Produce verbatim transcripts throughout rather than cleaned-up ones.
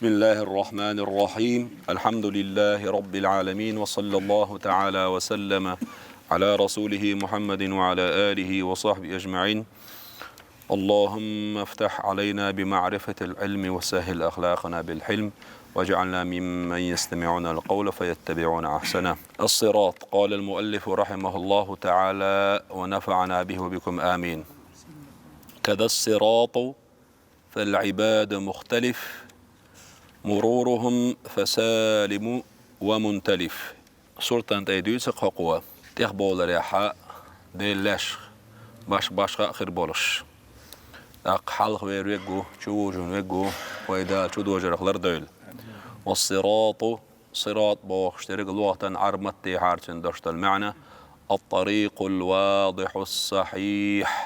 بسم الله الرحمن الرحيم. الحمد لله رب العالمين، وصلى الله تعالى وسلم على رسوله محمد وعلى آله وصحبه أجمعين. اللهم افتح علينا بمعرفة العلم وسهل أخلاقنا بالحلم، واجعلنا ممن يستمعون القول فيتبعون أحسنه. الصراط، قال المؤلف رحمه الله تعالى ونفعنا به وبكم آمين. كذا الصراط فالعباد مختلف، مرورهم فسالم ومنتلف. Суртан тӀе дуьйцу кхокхо, тӀехбовларехьа, Делан лаьш баш-башха а хир болуш. ТӀаккха хьалха вер веггу, чу вужун веггу, вай Дала чу дожарах лардойла. Ва сирату, сират бохуш дерг лохтан Ӏарб маттехьара цуьнан дош долу маьӀна, ат-тарикъул вадихьус сахьихь.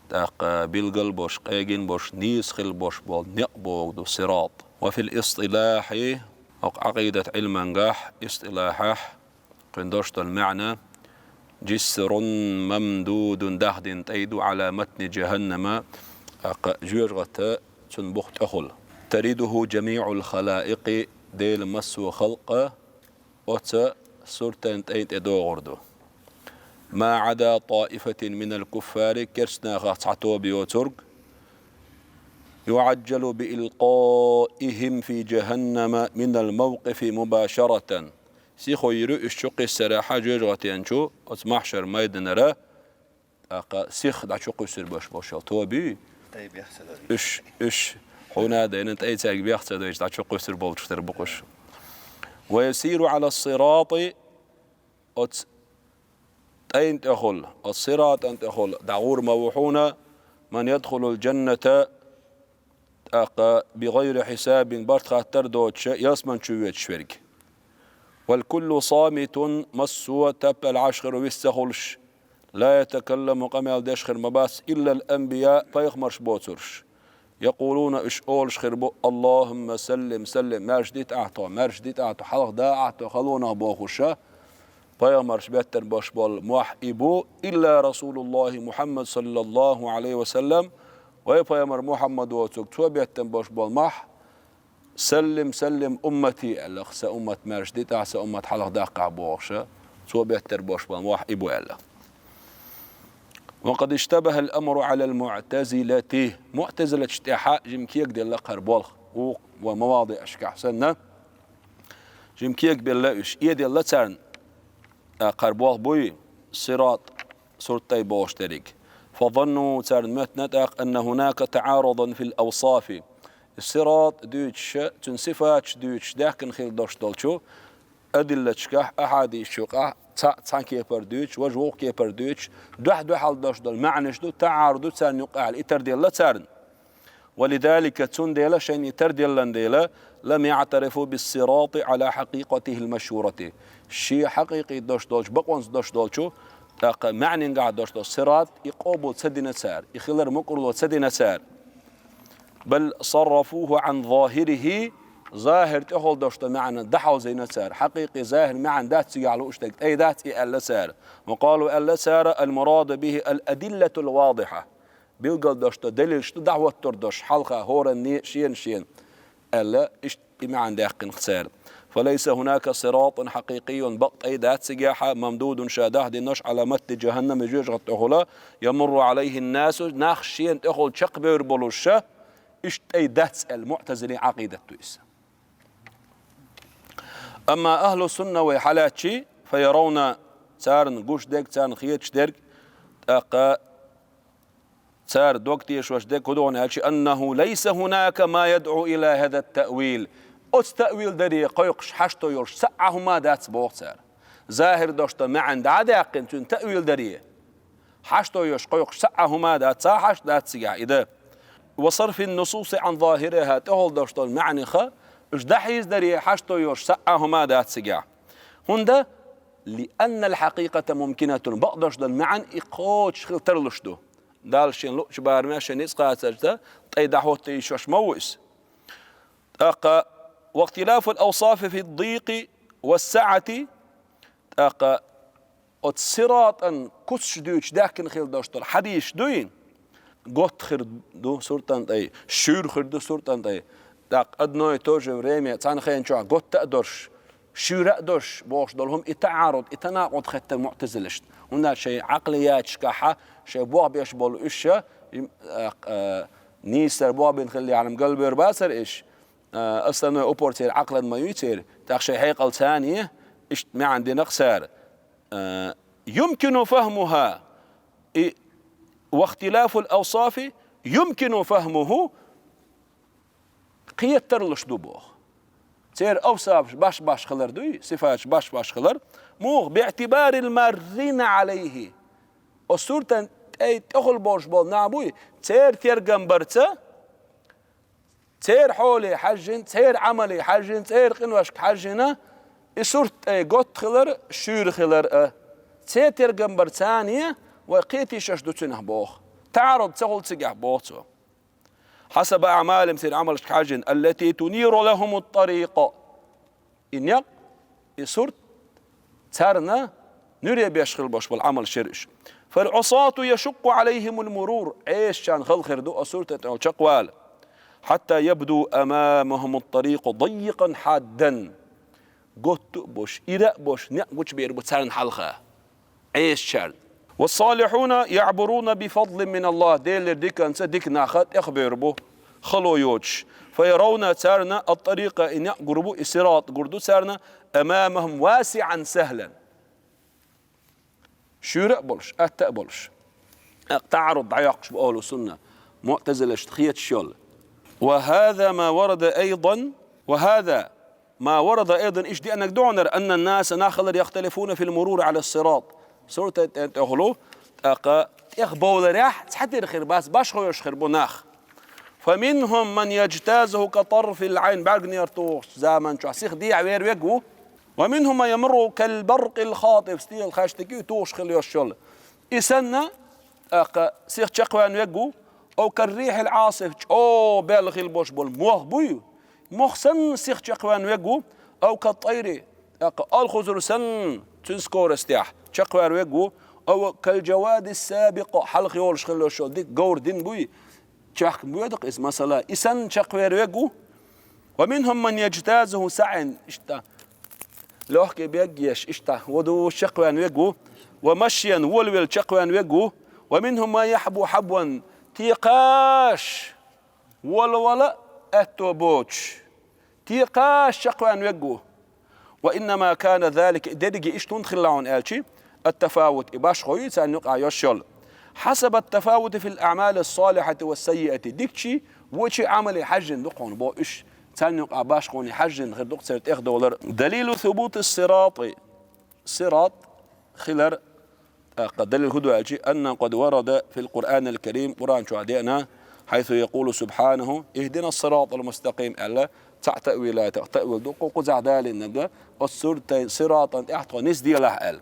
ТӀаккха билгал бош, къегин бош, нийса хила бош болу некъ боху ду сират. Ва фил истилахьи, хӀокху Ӏакъидат Ӏилмангахь, истилахьахь, кхуьнан дош долу маьӀна, жиссарун мамдудун дахдина тӀай ду Ӏала матни жаханнама, тӀаккха жоьжахатта цуьнан бух тӀехула. Таридуху жамиъул халаикъи, Делан массо а халкъа, оцу суртан тӀайн тӀе догӀур ду. Ма Ӏада таифатин минал куффари, керстанахах цхьа тоба йоцург, юӀаджалу биилкъаихим фи жаханнама минал мавкъифи мубашаратан. Сихо йийр ю уьш чу кхиссарехьа жоьжахатен чу, оцу махьшар майданара, тӀаккха сиха дӀа чу кхуьссур бош болуш йолу тоба юй? ТӀай бех ца дойчу. Уьш, уьш хьуна а дайна, тӀай цаьрга бех ца дойчу, дӀа чу кхуьссур болчух тера бу-кх уьш. Ва ясиру Ӏала сирати, оцу тӀайн тӀехула, оцу сиратан тӀехула дӀагӀур ма ву хьуна, ман ядхулул жанната, тӀаккха бигайри хьисабин, барт-хаттар а доцуша, ялсамани чу воьдуш верг. Вал куллу самитун, массо а тапал Ӏаш хир ву вист ца хуьлуш, ла ятакалламу, къамел деш хир ма бац, иллал анбия, пайхамарш боцурш. Якъулуна, уьш олуш хир бу, Аллахумма саллим, саллим, маьрша дита ахьа тхо, маьрша дита ахьа тхо, хьалха да ахьа тхо халонах бохуша, пайхамарш беттан бош болу мохь и бу, илла Расулуллахи Мухьаммад саллаллаху Ӏалайхи ва саллам, вай пайхамар Мухьаммад воцург, цо беттан бош болу мохь, саллим, саллим уммати аьлла, сан уммат маьрша дита ахьа, сан уммат хьалха даккха ахьа бохуша, цо беттар бош болу мохь и бу аьлла. Ва къад иштабахал амру Ӏалал муътазилати. Муътазилаташ тӀехьа жима кегаделла кхара болх, вукху ва мавадиъашкахь санна, жима кегабелла уьш, эделла царна, а, кхара болх буй, сират, сурт тӀай бохуш дерриг. Фазанну, царна моьттина тӀаккха, анна хӀунака таӀарудан фил авсафи. Сират дуьйцуша, цуьнан сифаташ дуьйцуш, даьхкина хила дош долчу адиллаташкахь, ахьадисаш юкъахь, цхьаъ цхьана кепара дуьйцуш, важа вукху кепара дуьйцуш, дуьхь-дуьхьал дош долу маьӀнаш ду, таӀаруд ду царна юкъахь, и тарделла царна. Ва лизалика, цундела, шайна и тарделлан дела, лам яътарифу биссирати Ӏала хьакъикъатихил машхурати. Шен хьакъикъи дош долчу, бакъонца дош долчу, тӀаккха маьӀнингахь дош долчу сират, и къобал ца дина цара, и хилар мукӀарло ца дина цара. Бал саррафуху Ӏан захирихи, захир тӀехула дош долу маьӀна дӀахьовзийна цара. Хьакъикъи захир маьӀна дац цигахь лууш дерг, тӀай дац и аьлла цара. Ва къалу, аьлла цара, ал-мураду бихи ал-адиллатул вадихьа. Билгал дош ду, далилш ду, дӀахӀоттур дош, хьалха хӀоранне а шена-шена, аьлла, иштта и маьӀна даьккхина цара. Фалайса хӀунака сиратун хьакъикъийюн, бакъ тӀай дац цигахьа, мамдудун ша дахь динош, Ӏала матни жаханнама жоьжахатта тӀехула, ямурру Ӏалайхин насу, нах шена тӀехула чекхбевр болуша, иштта тӀай дац аьлла, муътазилин Ӏакъидат ду иза. Амма ахьлу сунна вай хьалаьцчи, фа яравна, царна гуш дерг, царна хеташ дерг, тӀаккха цара дог тешош дерг хӀун ду аьлча, аннаху лайса хӀунака ма ядӀу ила хӀаза таъвил. Оцу таъвил даре кхойкхуш хьашто йолуш цхьа а хӀума дац боху цара. Захир дош дан маьӀна дӀа а даьккхина, цуьнан таъвил даре хьашто йолуш кхойкхуш цхьа а хӀума дац, цхьа а хьашт дац цигахь и дан. Ва сарфин нусуси Ӏан захириха, тӀехула дош долу маьӀниха, уьш дӀахьийзадаре хьашто йолуш цхьа а хӀума дац цигахь. ХӀунда? Лианнал хьакъикъата мумкинатун, бакъдош долу маьӀна и кхочуш хила тарлуш ду. Далла шен луъучу барамехь шен ницкъ кхачарца тӀай дӀахӀотта йиш йолуш ма ву иза. ТӀаккха, вахтилафул авсафи фи ддийкъи ва саъати, тӀаккха оцу сиратан куцаш дуьйцуш даьхкина хила дош долу хьадисаш дуй? Готта хир ду суртан тӀай, шуьйра хир ду суртан тӀай. ТӀаккха одно и то же время цхьана хенчохь готта а дорш, шуьйра а дорш бохуш долу хӀума и таӀаруд, и танакъуд хеттара муътазилашна. ХӀунда шайн Ӏакълияташкахьа, шайн бохбеш болу уьш ша, им, а, а, нийсар бохбина хилла яхьарам галбевр бацара иш. А, основной упор церан Ӏакълан ма юй церан, тӀаккха шайн хьекъал царна е, иштта маьӀна динакх цара. А, يمكن فهمها. И, واختلاف الأوصاف يمكن فهمه. Кхетарлуш ду боху. Церан авсафаш баш-баш хилар дуй, сифаташ баш-баш хилар. Муха, باعتبار المارين عليه. Оцу суртан тӀе тӀехула болуш болу нах буй, церан тергам барца, церан хьоле хьаьжжина, церан Ӏамале хьаьжжина, церан къиношка хьаьжжина, и сурт тӀе готта хилар, шуьйра хилар а. Церан тергам бар царна е, вай кхетийша ду цунах боху. ТаӀаруд ца хуьлу цигахь боху цо. حسب أعمالهم, церан Ӏамалшка хьаьжжина, التي تنير لهم الطريق. И некъ, и сурт царна нуьре беш хила болуш болу Ӏамалш яра уьш. فالعصاة يشق عليهم المرور, Ӏесачарна хала хир ду оцу суртан тӀехула чекхвала. حتى يبدو أمامهم الطريق ضيقا حادا. Готта а болуш, ира а болуш, некъ гучубер бу царна хьалха. Ӏесачарна. والصالحون يعبرون بفضل من الله, Делера диканца дика нах тӀехбевр бу, хало йоцуш. فيرون, царна, الطريق, и некъ гур бу, и сират гур ду царна, أمامهم واسعا سهلا. Шуьйра а болуш, атта а болуш. ТаӀаруд дӀайоккхуш бу ахӀлу сунна, муътазилашна хеташ йолу. وهذا ما ورد أيضا، وهذا ما ورد أيضا, иштта деанарг ду хьуна, أن الناس, нах хилар, يختلفون في المرور على الصراط. Суртан тӀе тӀехула, тӀаккха тӀехбовларехь цхьатерра хир бац, башхойш хир бу нах. فمنهم من يجتازه كطرف العين, бӀаьрганера тухучу заман чохь сиха дехьавер верг ву. ومنهم من يمر كالبرق الخاطف, стигалхаьш дика тухуш хила йолуш йолу. И санна, тӀаккха сиха чекхваьнна верг ву. أو كالريح العاصف, чӀогӀа белла хила болуш болу мох буй, мох санна сиха чекхваьнна верг ву, أو كالطير, тӀаккха алхузур санна, цуьнан скоростехь чекхвер верг ву, أو كالجواد السابق, хьалха йолуш хила йолуш йолу дика говр дин буй, чехка боьдакъ иза, масала, и санна чекхвер верг ву. ومنهم من يجتازه سعيا, иштта, лёгкий бегеш, иштта, вадуш чекхваьнна верг ву, ومشيا, волавелла чекхваьнна верг ву, ومنهم من يحبو حبوا, текхаш, волавала аьтто боцуш, текхаш чекхваьнна верг ву. وإنما كان ذلك, дерриге иштта хӀунда хилла хьуна аьлчи, التفاوت, и башхо ю царна юкъахь йолуш йолу. حسب التفاوت في الأعمال الصالحة والسيئة, дикачий, вочий Ӏамале хьаьжжина ду хьуна боху уьш, царна юкъахь башхоне хьаьжжина хир ду-кх церан тӀехдовлар. دليل ثبوت الصراط, сират хилар, тӀаккха далил хӀун ду аьлчи, أن قد ورد في القرآن الكريم, Къуръан чохь деана, حيث يقول سبحانه: اهدنا الصراط المستقيم, аьлла, цхьаъ таъвилатах таъвил ду, кху кхузахь далийнарг, оцу суртан сиратан тӀехь тхо нисделахь аьлла.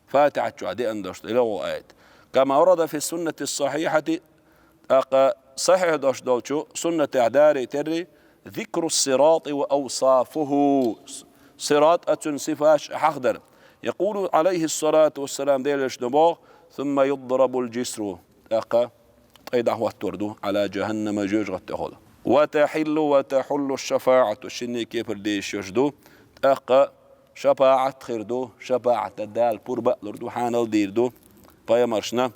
Фатихьат чохь деана долуш ду, легӀо аят. كما ورد في السنة الصحيحة, тӀаккха сахьихь долуш долчу суннатехь дарий терри, ذكر الصراط وأوصافه, сират а цуьнан сифаташ а хьахдар. يقول عليه الصلاة والسلام, Делан Элчано боху: ثم يضرب الجسر, тӀаккха тӀай дӀахӀоттор ду, على جهنم, жоьжахатехула. وتحل وتحل الشفاعة, шинне кепара дезаш йолуш ду, тӀаккха шапаӀат хир ду, шапаӀатан Дала пурба а лур ду, хьанал дийр ду пайхамаршна.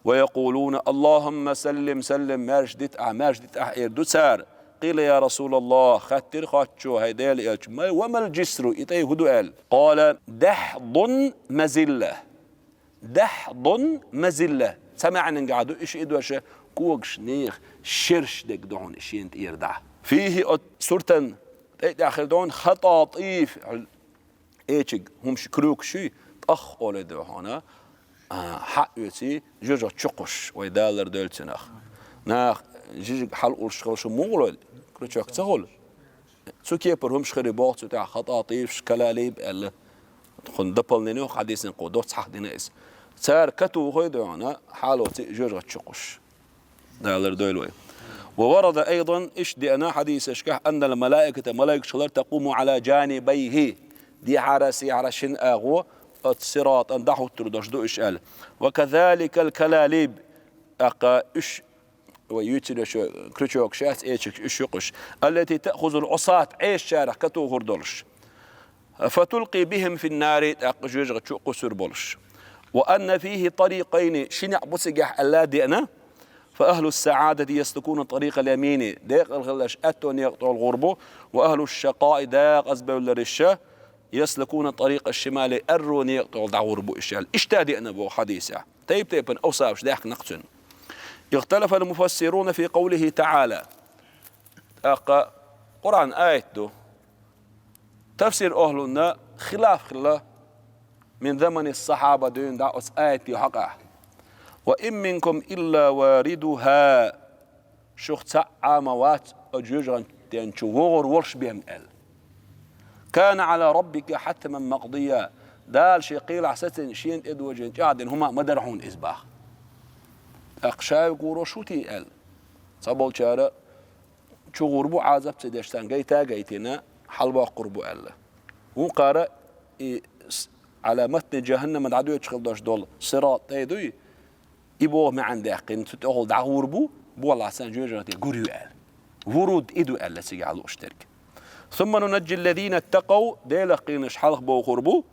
ويقولون: اللهم سلم سلم, маьрша дита ахь, маьрша дита ахь, эр ду цара. قيل: يا رسول الله, хаттира хоттучо, хӀай Делан Элча, ما, وما الجسر, и тӀай хӀун ду аьлла? قال: دحض مزلة. دحض مزلة. Цхьа маьӀнангахь ду и шиъ дош, когаш, нехан шераш дерг ду хьуна и шена тӀера дӀа. فيه, оцу суртан тӀай тӀехь хир ду хьуна, خطاطيف, эчиг хӀумаш, крючкаш юй, тӀах олий ду хьуна, а, хьаъ оьций, жоьжахати чу кхуссуш, вай Дала лардойла цунах. Наха жижиг хьала уллуш хилча муха лойла, крючок ца хуьлу? Цу кепара хӀумаш хир ю боху цу тӀехь, خطاطيف, كلاليب аьлла. Тхуна дополнение ю хьадисийн кху доцца хьахдина иза. Цара катухой ду хьуна, хьала оьций, жоьжахати чу кхуссуш. Дала лардойла вай. وورد أيضا, иштта деана хьадисашкахь, أن الملائكة, малайкаш хилар, تقوم على جانبيه, дехьара, сехьара шина агӀо оцу сиратан дӀахӀуттур долуш ду уьш аьлла. وكذلك الكلاليب, тӀаккха уьш вай юьйцина шу крючок шац, эчиг уьш юкъуш. التي تأخذ العصاة, Ӏесачарах катухур долуш. فتلقي بهم في النار, тӀаккха жоьжагӀа чу кхуссур болуш. وأن فيه طريقين, ши некъ бу цигахь аьлла деана. فأهل السعادة يسلكون طريق اليمين, декъала хилларш аьтту некъа тӀехула гӀур бу, وأهل الشقاء, декъаза бевлларш, يسلكون طريق الشمال, аьрру некъа тӀехула дӀагӀур бу уьш аьлла. Иштта деана боху хьадисехь. Тайп-тайпана овсафаш даьхкина-кх цуьнан. اختلف المفسرون في قوله تعالى. ТӀаккха Къуръан аят ду. Тафсир ахӀлунна хилаф хилла من زمن الصحابة дуьйна дӀа оцу аятийн хьокъехь. وإن منكم إلا واردها. Шух цхьаъ а ма вац оцу жоьжагӀатен чу вогӀур волуш бен аьлла. كان على ربك حتما مقضيا. Дала шен кхелахь сацийна, шена тӀедожийна, чӀагӀдина хӀума а ма дара хьуна иза боху. ТӀаккха ша вуьгур волуш ву те аьлла. Цхьаболчара чу гӀур бу, Ӏазап ца деш, царна гайта а гайтина, хьалабоккхур бу аьлла. Вукхара и с-, على متن جهنم дӀадоьдуш хила долуш долу сират тӀе дуй, и боху маьӀна даьккхина, цу тӀехула дӀагӀур бу, болахь царна жоьжагӀате гур ю аьлла. Вуруд и ду аьлла цигахь лууш дерг. ثم ننجي الذين اتقوا, Делах кхийраш хьалха бохур бу,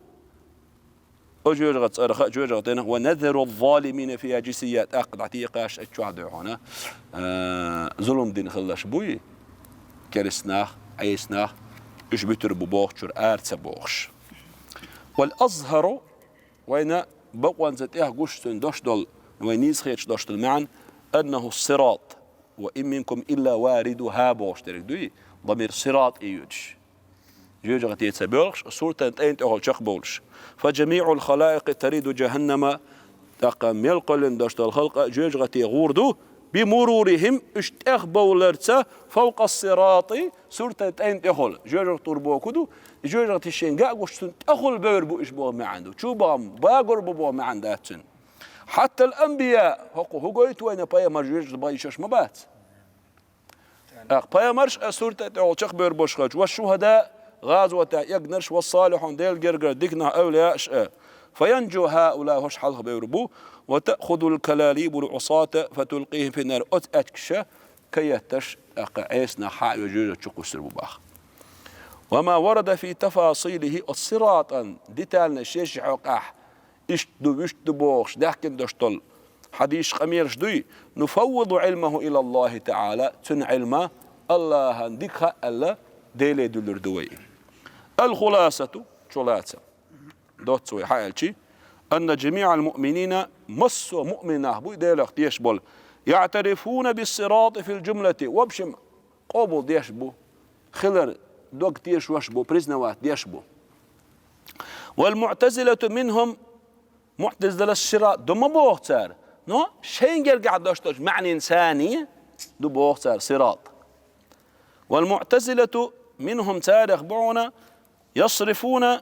О жоьжагӀа цӀарах а, жоьжагӀа тӀенах, ونذر الظالمين فيها جثيا, тӀаккха дӀатекхаш а чохь дуьхьуна, а, зулам дина хилларш буй, керстанах, Ӏесанах, уьш буьтур бу бохучуьра ара ца бохуш. والأظهر, вайна бакъонца тӀех гуш цуьнан дош долу, вай нийса хеташ дош долу маьӀна, أنه الصراط, وإن منكم إلا واردها бохуш дерг дуй, дамир сират и юьдуш. ЖоьжагӀате ца боьлхуш, суртан тӀайн тӀехула чекхбовлуш. فجميع الخلائق ترد جهنم, тӀаккха мел кхоьллина долуш долу халкъ а жоьжагӀате гӀур ду, بمرورهم, уьш тӀехбовларца, فوق الصراط, суртан тӀайн тӀехула. ЖоьжагӀа тур боху ду, и жоьжагӀате шен ган а гуш, цунна тӀехула бевр бу уьш боху маьӀна ду. Чу бахам багур бу боху маьӀна дац цуьнан. حتى الأنبياء, хӀокху хӀун гойту вайна, пайхамар жоьжагӀате бан йиш йолуш ма бац. ТӀаккха пайхамарш а суртан тӀехула чекхбевр болуш хилча, والشهداء, гӀазотехь эгнарш, والصالحون, Делан гергара дика нах, эвлияаш а, فينجو هؤلاء, хӀорш хьалха бевр бу, وتأخذ الكلاليب العصاة فتلقيهم في النار, оцу аьчкаша каетташ, тӀаккха Ӏесанах хьа а веш жоьжагӀате чу кхуссур бу боху. وما ورد في تفاصيله, оцу сиратан детальный шен-шен хьокъехь, иштта ду, вуьшта ду бохуш, даьхкина долуш долу хьадисаш, къамелаш дуй, نفوض علمه إلى الله تعالى, цуьнан Ӏилма АллахӀан дика хаьа аьлла, Деле дуьллур ду вай. الخلاصة, чулаца, доцца вай хьааьлчи, أن جميع المؤمنين, массо а муъмин нах буй Делах тешаш болу, يعترفون بالصراط في الجملة, в общем, къобал деш бу, хилар дог тешош бу, признавать деш бу. والمعتزلة منهم, муътазилаш сират ду ма боху цара, но шайн гергахь дош долчу маьӀнина санна ду боху цара сират. والمعتزلة منهم, царах бу хьуна, يصرفون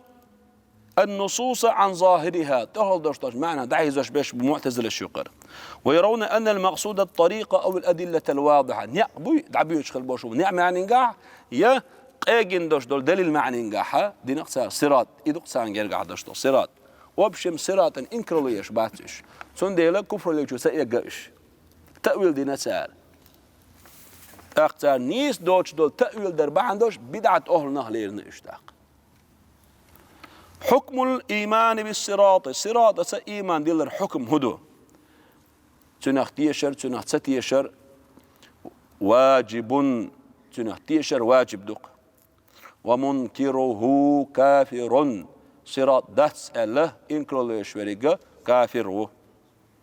النصوص عن ظاهرها, тӀехула дош долчу маьӀнах дӀахьийзош берш бу муътазилаш юкъара. ويرون أن المقصود الطريق أو الأدلة الواضحة. Некъ буй, дӀабоьдуш хила бохуш бу некъ маьӀнингахь, я къегина дош долу далил маьӀнингахь дина-кх цара сират, и ду-кх царна гергахь дош долу сират. В общем, сиратан инкарло еш бац уьш. Цундела куфралле чу ца эгна уьш. Таъвил дина цара. ТӀаккха цара нийса доцуш долу таъвил дар бахьана долуш, бидӀат охьлунах лерина уьш тӀаккха. حكم الإيمان بالصراط, сиратаца ийман дилар хьукм хӀун ду? Цуьнах тешар, цуьнах ца тешар, واجب, цуьнах тешар ваджиб ду-кх. ومنكره كافر, сират дац аьлла, инкарло еш верг кафир ву.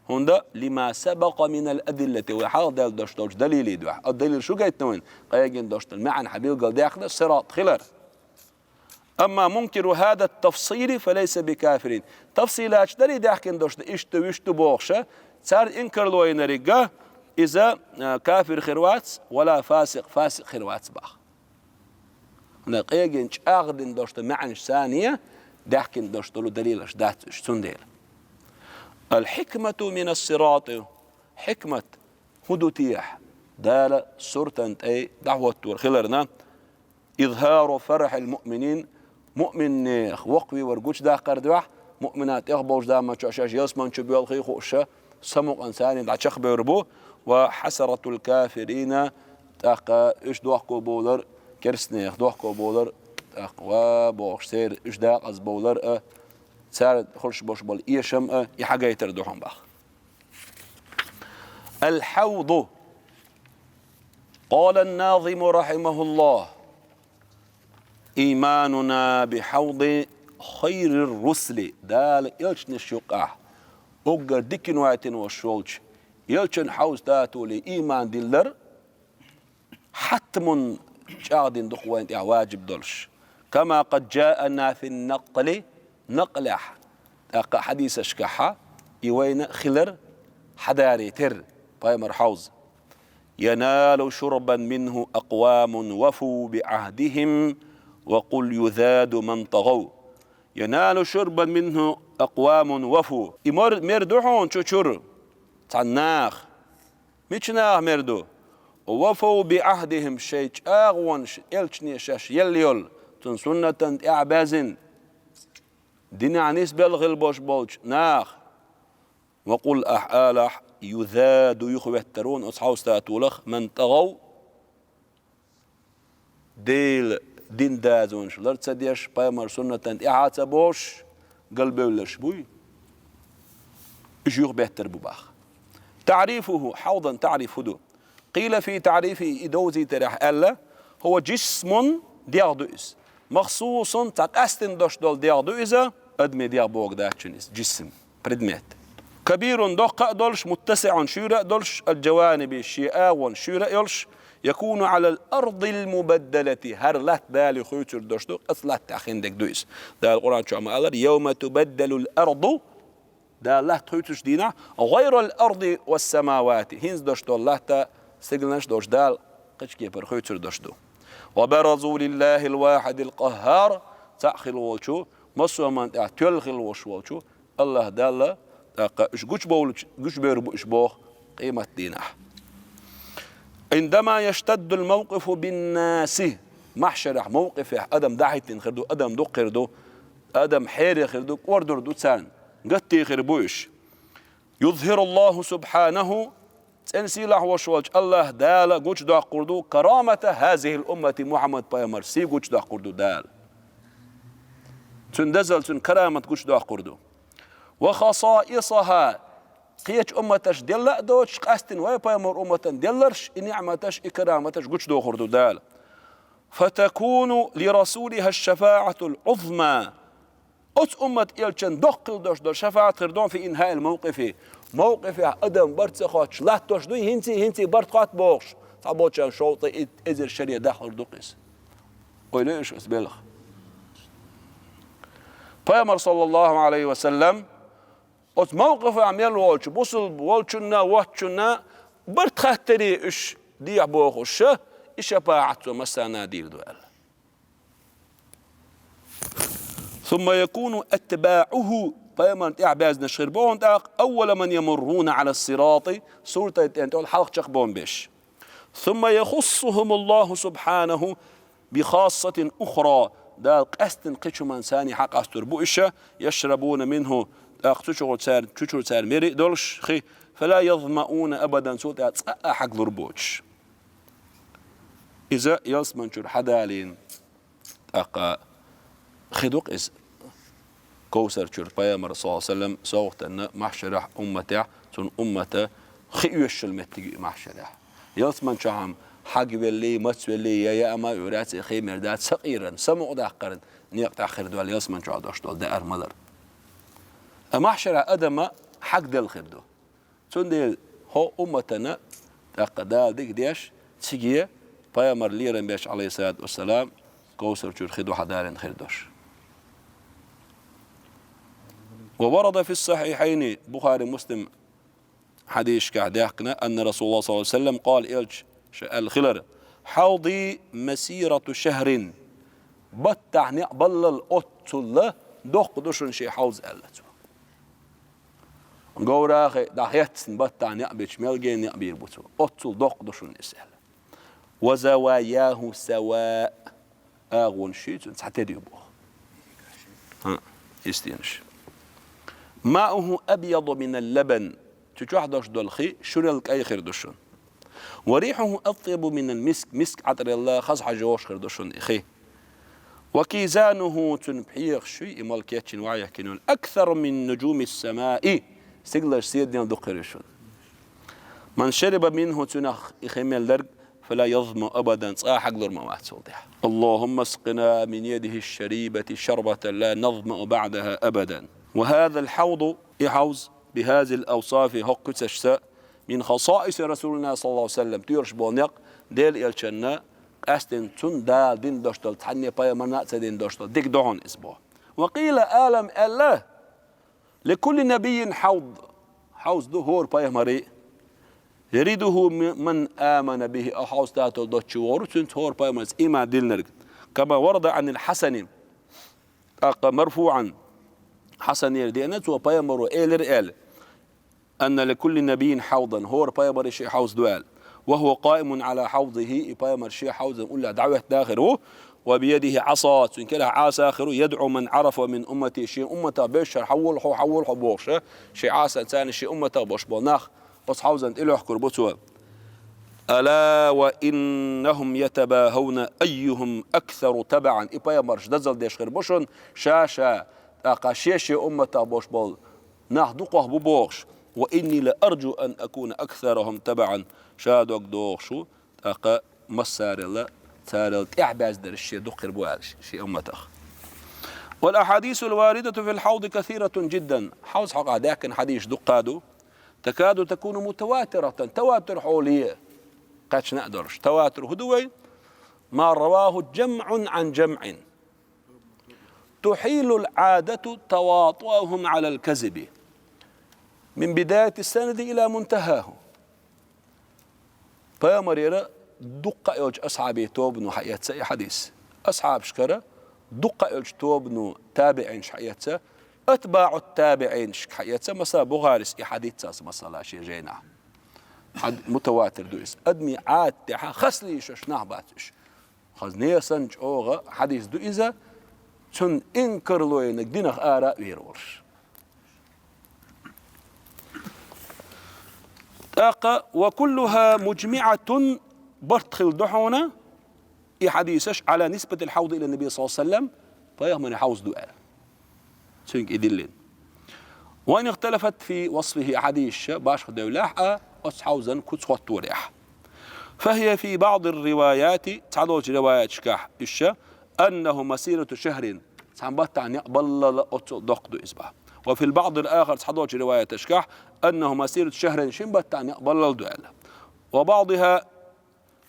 ХӀунда, لما سبق من الأدلة, вай хьалха даьлла дош долчу далилий дуьхьа. Оцу далил шу гайтина вайна, къегина дош долу маьӀна хьан билгал даьккхина сират хилар. أما منكر هذا التفصيل فليس بكافر. Тафсилаташ дарий даьхкина дош ду, иштта ду, вуьшта ду бохуша, цара инкарло йинарг, иза, а, кафир хир вац, ولا فاسق, фасикъ хир вац боху. ХӀунда къегина чӀагӀдина дош ду маьӀнаш санна, даьхкина дош долу далилаш дац уьш цундела. الحكمة من الصراط, хьикмат хӀун ду техьа? Дала суртан тӀе дӀахӀоттор хиларна, إظهار فرح المؤمنين, муъминех воккхаве вар гучудаккхар дуьхьа, муъминат тӀехболчу заманчохь шаьш ялсаман чу боьлхий хууша, самукъан царна дӀачакхбевр бу, ва хьасаратул кафирина, тӀаккха уьш дохко бовлар, керстанех дохко бовлар, тӀаккха ва бохуш церан уьш дакъазбовлар а, цара хуьлуш болуш болу эшам а, и хьагайтар ду хьуна боху. Ал-хьавду. Къала ан-назиму рахьимахуллахӀ: «Иймануна бихьавди хайрир русули». Дала элчанаш юкъахь уггар диканна вайтина волуш волчу элчан хьовза татоле ийман диллар хьаттамун чӀагӀдина ду-кх вайна тӀехь ваджиб долуш. Кама къад джаана фин-накъли, накълехь, тӀаккха хьадисашкахьа, и вайна хилар хьадаре терра, пайхамар хьовза. «Яналу шурбан минху акъвамун вафу бигӀахӀдихим, ва къул юзаду ман тагӀав». «Яналу шурбан минху акъвамун вафу». И мор-, мер ду хьуна чу чуьра цхьана наха. Мича наха мер ду? «Вафу бигӀахӀдихим», шайн чӀагӀонаш, элчане шаьш елла йолу, цуьнан суннатан тӀаьхьа баьзина, динехь нисбелла хилла болуш болчу наха. «Ва къул», ахь алахь, «юзаду», юхаветтар ву оцу хьовза татолах, «ман тагӀав», Делан дин дазонаш лар ца деш, пайхамар суннатан тӀаьхьа ца бохуш, галбевлларш буй? Уьш юхабеттар бу боху. ТаӀрифухӀу, хьавдан таӀриф хӀун ду? Къийла фи таӀрифихӀи, и довзийтарехь аьлла: «ХӀува джисмун», дегӀ ду иза. «Махсусун», цхьа къаьстина долуш долу дегӀ ду иза, адамийн дегӀ бохург дац шуна иза, джисм, предмет. «Кабирун», доккха а долуш, «муттасигӀун», шуьйра а долуш, «ал-джаваниби», шен агӀонаш шуьйра а йолуш, «якуну Ӏалал ардил мубаддалати», хӀара латта Дала хуьйцур долуш ду, оцу латта тӀехь хиндерг ду иза. Дала Къуръан чохь ма-аллара: «Явма тубаддалул арду», Дала латта хуьйцучу дийнахь, «гӀайрал арди вас-самавати», хӀинца долуш долу латта, стигланаш долуш Дала кхечу кепара хуьйцур долуш ду. «Ва баразу лиллахӀил вахӀидил къаххӀар», цхьаъ хилла волчу, массо а хӀуманна тӀехь тоьлла хилла волуш волчу АллахӀ Далла, тӀаккха уьш гучубовлуч-, гучубевр бу уьш боху къематдийнахь. «Индама яштаддул мавкъифу биннаси», махьшарехь мовкъифехь адам дӀахӀиттина хир ду, адам дукха хир ду, адам хьере хир ду, кӀордур ду царна, гатте хир бу уьш. «ЮзхӀируллахӀу субхьанахӀу», цӀена сийлахь волуш волчу АллахӀ Дала гучудоккхур ду, «карамата хӀазихӀил уммати», Мухьаммад пайхамар сий гучудоккхур ду Дала. Цуьнан дазал, цуьнан карамат гучудоккхур ду. «Ва хасаисахӀа», кхечу умматаш делла а доцуш, къаьстина вай пайхамар умматан делларш, и ниӀматаш, и караматаш гучудохур ду Дала. «Фатакуну ли расулихӀа шафаӀатул Ӏузма». Оцу уммат элчан доккха хилла долуш долу шафаӀат хир ду фи инхӀаил мавкъифи. Мавкъифехь адам барт ца хоттуш латтош дуй, хӀинций, хӀинций барт хотта бохуш, цхьаболчарна шовзткъе итт эзар шаре дахлур ду-кх иза. Ойла йо уьш оцу белхан. Пайхамар, саллаллахӀу Ӏалайхи ва саллам, оцу мавкъифехь мел волчу бусулба волчунна, воцчунна барт хаттаре уьш дехьа бохуш, и шапаӀат цо массарна дийр ду аьлла. «Сумма якуну атбаӀуху», пайхамарна тӀаьхьабаьзнаш хир бу хьуна тӀаккха, «аввала ман ямурруна Ӏала ссирати», суртан тӀен тӀехула хьалха чекхбовла беш. «Сумма яхуссухумуллаху субхьанаху би хассатин ухра», Дала къаьстина кхечу хӀуманна царний хьакъастур бу иша, «яшрабуна минху», тӀаккха цу чугӀура цара, цу чуьра цара мери а долуш, хи, «фала язмауна абадан», цул тӀаьхьа цкъа а хьаг лур боцуш. Иза ялсаман чуьра хьадалийна, тӀаккха хи ду-кх иза. Ковсар чуьра пайхамар, саллаллахӀу Ӏалайхи ва саллам, совгӀатанна махьшарахь умматехь, цунна уммата хи оьшучу меттиг ю и махьшарехь. Ялсаман чохь-м хьагвелли, мацвелли, я яа ма а вуьйр яц, и хи мер дац, сакъеран, самукъадаккхаран некъа тӀехь хир ду аьлла ялсаман чохь долуш долу даар-малар. Ткъа махьшарахь адама хьагделла хир ду. Цундела хӀокху умматана тӀаккха Дала дика деш, циге пайхамар лерам беш, Ӏалайхиссалату вассалам, Ковсар чуьра хи ду хьадалийна хир долуш. Ва варада фи ссахьихьайни, Бухари, Муслим хьадисашкахь даьхкина, анна Расулаллах, саллаллахӀу Ӏалайхи ва саллам, къала, элча ша аьлла хилар: «Хьавди масирату шахӀрин». Баттахь некъ баллал оццул доккха ду шуна шен хьовза аьлла цо. Говрахе дӀахецна баттахь некъ бича, мел гена некъ бийр бу цо. Оццул доккха ду шуна иза аьлла. «Ва заваяхӀу сава». АгӀонаш ши цуьнан цхьа тера ю боху. ХӀа, истенаш. «МауӀухӀу абъяду минал лабан». Цу чохь долуш долу хи шурел кӀай хир ду шуна. «وريحه أطيب من المسك», миск Ӏатарел хаза хьожош хир ду шуна и хи. «وكيزانه», цуьнан пхьегӀаш, и мала кечйина, вайх кечйина йолу, «أكثر من نجوم السماء», стигалара седанел дукха хир ю шуна. «من شرب منه», цуьнах и хи мел дерг, «فلا يظمأ أبدا», цкъа а хьаглур ма вац цул тӀаьхьа. «اللهم اسقنا من يده الشريفة شربة لا نظمأ بعدها أبدا». «وهذا الحوض», и хьовз, «بهذه الأوصاف», хӀокху куьцашца, «من خصائص رسولنا صلى الله عليه وسلم», тоьлуш болу некъ Делан элчанна къаьсттина цунна Дала дина долуш долу, цхьанне пайхамарна а ца дина долуш долу дика ду хьуна иза боху. «وقيل», ала-м аьлла: «لكل نبي حوض», хьовз ду хӀора пайхамаран а. «يرده من آمن به», а хьовз татол доцчу вогӀур ву цуьнца хӀора пайхамарца ийман диллинарг. «كما ورد عن الحسن», тӀаккха марфуӀан, Хьасанера деана, цо пайхамаро элира аьлла: «أن لكل نبي حوضا», хӀора пайхамаран шен хьовз ду аьлла. «وهو قائم على حوضه», и пайхамар шен хьовзан уллехь дӀахӀоьттина хир ву. «وبيده عصا», цуьнан карахь Ӏаса хир ву. «يدعو من عرف من أمته», шен умматах бевзачарна: «Хьавола хьо, хьавола хьо», – бохуш, шен Ӏасанца царна шен умматах болуш болу нах оцу хьовзана тӀе лохкур бу цо. «ألا وإنهم يتباهون أيهم أكثر تبعا». И пайхамарш дозалла деш хир бу шуна, ша-ша, тӀаккха шен-шен умматах болуш болу нах дукхах бу бохуш. «وإني لأرجو أن أكون أكثرهم تبعا», ша дог дохуш ву, тӀаккха массарел а царел тӀаьхьабаьздарш шен дукха хир бу аьлла шен умматах. «والأحاديث الواردة في الحوض كثيرة جدا». Хьовз хьокъехь даьхкина хьадисаш дуккха а ду. «تكاد تكون متواترة», таватур хьоле кхаьчна а долуш. Таватур хӀун ду вай? «ما رواه جمع عن جمع تحيل العادة تواطؤهم على الكذب من بداية السند إلى منتهاه». Пайхамарера дуккха а йолчу асхьабийн тобано хьаэцна и хьадис. Асхьабашкара дуккха а йолчу тобано, табиӀинаш хьаэцна, атбаӀут-табиӀинашка хьаэцна, масала, Бухарис и хьадис эцна, масала, шен жайнахь. Хьад-, мутаватир ду иза. Адамийн Ӏадат тӀехь хасла йиш йолуш нах бац уьш. Хаза несан чӀогӀа хьадис ду иза, цунна инкарло йинарг динах ара а вер волуш. ТӀаккха: «وكلها مجمعة», барт хилла ду хьуна и хьадисаш, «على نسبة الحوض إلى النبي صلى الله عليه وسلم», пайхамаран хьовз ду аьлла. Цуьнга и диллина. «وإن اختلفت في وصفه», хьадисаш башха девллехь а, оцу хьовзан куц хӀотторехь. «فهي في بعض الروايات», цхьадолчу риваяташкахь уьш, «أنه مسيرة شهر», цхьана баттахь некъ баллал оццул доккха ду иза боху. «وفي البعض الآخر», цхьадолчу риваяташкахь, «أنه مسيرة شهر», шина баттахь некъ баллал ду аьлла. «وبعضها»,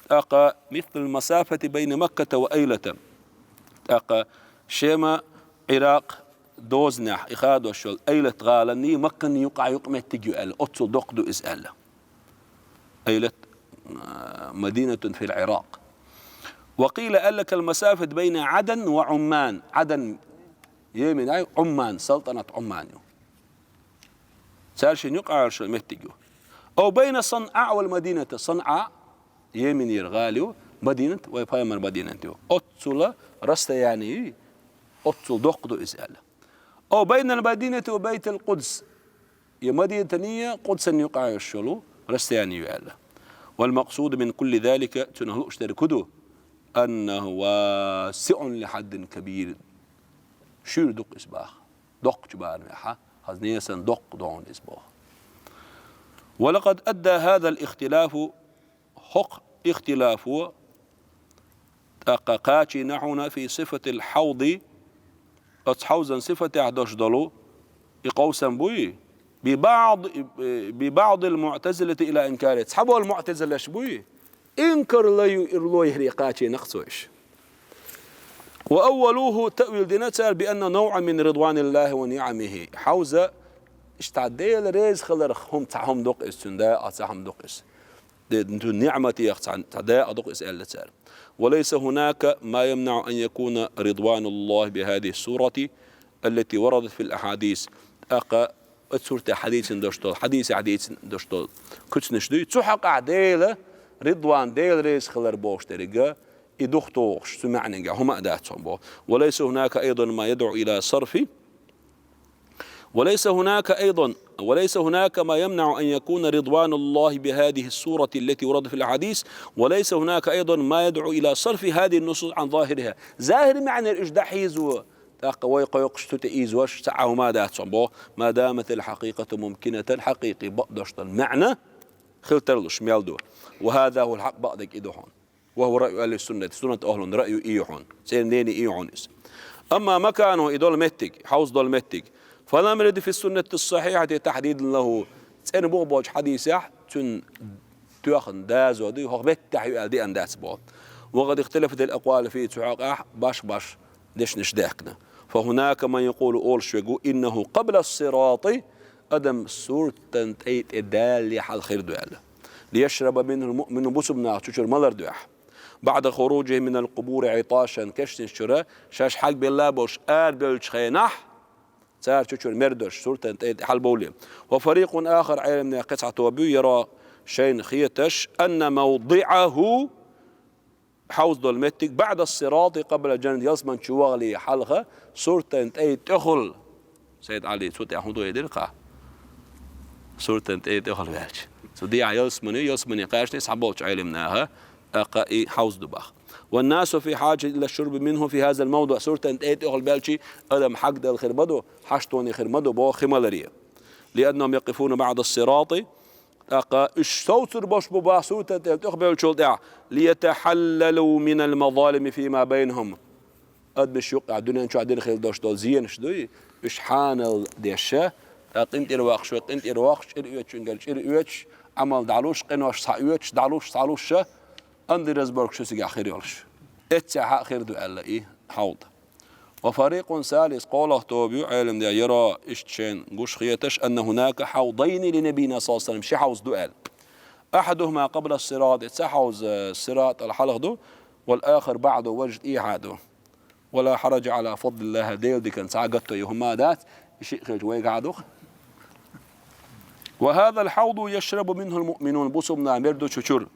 тӀаккха, «مثل المسافة بين مكة وأيلة». ТӀаккха Шема, Ӏиракъ дозанехь и хадош йолу Айлат-гӀаланний Макканний юкъахь юкъаметтиг ю аьлла, оццул доккха ду иза аьлла. Айлат, а, مدينة في العراق. «وقيل», аьлла, «كالمسافة بين عدن وعمان». Ӏадан Йеменехь ю, Ӏумман, салтанат Ӏумман ю. Цара шина юкъахь йолуш йолу меттиг ю. «أو بين صنعاء والمدينة». СанӀа Йеменера гӀала ю, Мадинат, вай пайхамар Мадинат ю. Оццула расстояние ю, оццул доккха ду иза аьлла. «أو بين المدينة وبيت القدس». Я Мадинатаний, Къудсаний юкъахь йолуш йолу расстояние ю аьлла. «والمقصود من كل ذلك», цунах лууш дерг хӀун ду? «أنه واسع لحد كبير». Шуьйра ду-кх иза боху. Доккхачу барамехь, хаза несан доккха ду хьуна иза боху. «ولقد أدى هذا الاختلاف», хӀокху ихтилафо тӀаккха кхачийна хьуна, «في صفة الحوض», оцу хьовзан сифатехь долуш долу и къовсам буй, «ببعض، ببعض المعتزلة إلى إنكاره». Цхьаболу муътазилаш буй, инкарло ю-, лоьхура кхачийна-кх цо уьш. «وأولوه», таъвил дина цара, «بأنه نوع من رضوان الله ونعمه». Хьовза, иштта Делан реза хиларх хӀума, цхьа хӀума ду-кх иза, цуьнан дакъа цхьа хӀума ду-кх иза. Де-, цу ниъматех цхьа, цхьа дакъа ду-кх иза аьлла цара. «وليس هناك ما يمنع أن يكون رضوان الله بهذه الصورة التي وردت في الأحاديث». ТӀаккха оцу суртехь хьадийцина долуш долу, хьадисехь дийцина долуш долу куьцнаш дуй. Цу хьокъехь Делан ридван, Делан реза хилар бохуш деррига и духатухуш, цу маьӀнехь хӀума а дац хьуна боху. «وليس هناك أيضا ما يدعو إلى صرف وليس هناك أيضا، وليس هناك ما يمنع أن يكون رضوان الله بهذه الصورة التي ورد في الأحاديث، وليس هناك أيضا ما يدعو إلى صرف هذه النصوص عن ظاهرها. ظاهر معنى الإجداح يزو تاقا ويقويقش تتئيزوش سعهما داتسون بو، ما دامت الحقيقة ممكنة، الحقيقي بقدش المعنى خلترلش ميلدو. وهذا هو الحق بقدك إدوحون. وهو رأي أهل السنة، سنة أهل رأي إيوحون، سين ديني إيوحون إس. أما مكانه إدول متك، حوز دول متك، فلم يرد في السنة الصحيحة تحديد له. سين بوغ بوج حديث يح، تن توخن دازو دي، هو بتح يؤدي أن داس بو. وقد اختلفت الأقوال فيه تحقق باش باش دش نشدحكنا. فهناك من يقول أول شويقو إنه قبل الصراط أدم سورة تيت إدالي حال خير دوال. ليشرب منه المؤمن بسم ناخ تشور ملر دوح. بعد خروجه من القبور عطاشا كشتن شرا شاش حق بالله بوش آر بلش خينح. صار تشور مردوش سورة تيت حال بولي. وفريق آخر علم قطعة وبي يرى شين خيتش أن موضعه حوز دول متك بعد الصراط قبل الجنة يلسمن شوغلي حلخة سورة تيت أخل. سيد علي سوت يا هندو يدير قا. سورة تيت أخل بيرج. سو دي يلسمني، يلسمني قاشني سحبولش علمناها. أقا إي حوز دباخ. والناس في حاجة إلى الشرب منه في هذا الموضع. سورة تيت أخل بيرجي أدم حق دل خربدو، حشتوني خربدو بو خمالريا. لأنهم يقفون بعد الصراط أقا إش سوتر بوش ببا سورة تيت أخل بيرجي ليتحللوا من المظالم فيما بينهم. أد بش يقع دنيا شو عدين خيل دوش دول زين شدوي. إش حانل ديشة. قنت إرواق شوي، قنت إرواق، شر إيوتش، إنجل شر إيوتش. عمل دعلوش، قنوش سعيوتش، دعلوش، سعلوش. أندي رزبورك شو سيجا خير يولش. إتسا حق خير دو ألا إيه، حوض. وفريق ثالث قوله توبيو علم دي يرى إشتشين قوش خيتش أن هناك حوضين لنبينا صلى الله عليه وسلم. شي حوض دو أل. أحدهما قبل الصراط، إتسا حوض، آه، الصراط الحلق دو، والآخر بعده وجد إيحاده. ولا حرج على فضل الله ديل دي كان ساقطه يهما دات، شيء خير ويقعدوخ. وهذا الحوض يشرب منه المؤمنون، بصمنا مردو شجر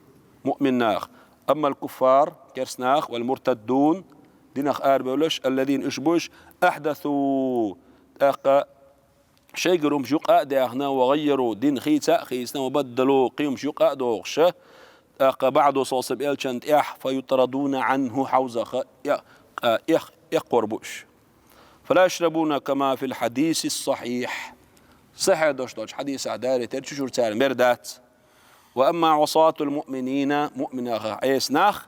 مؤمن ناخ. أما الكفار، كرس ناخ، والمرتدون، دينخ آر بولش، الذين إشبوش أحدثوا، أقا شيقرهم شيق أداخنا، وغيروا دين خيسا خيسنا، وبدلوا قيم شيق أدوخش. أقا بعد صوص بإلشان تياح، فيطردون عنه حوزخ. يا، آه، إخ، إخ قربوش. فلا يشربون كما في الحديث الصحيح. صحيح دوش دوش حديث داري ترششور تار مردات. وأما عصاة المؤمنين، مؤمن أخ عيس ناخ،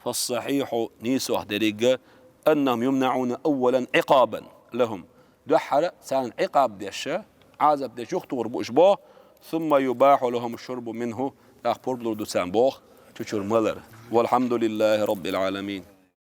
فالصحيح نيسوه دريق أنهم يمنعون أولا عقابا لهم. دحر سان عقاب ديش، عذاب ديش يختور بوش بوه، ثم يباح لهم الشرب منه، أخبر بلور دوسان بوخ، تشور ملر. والحمد لله رب العالمين.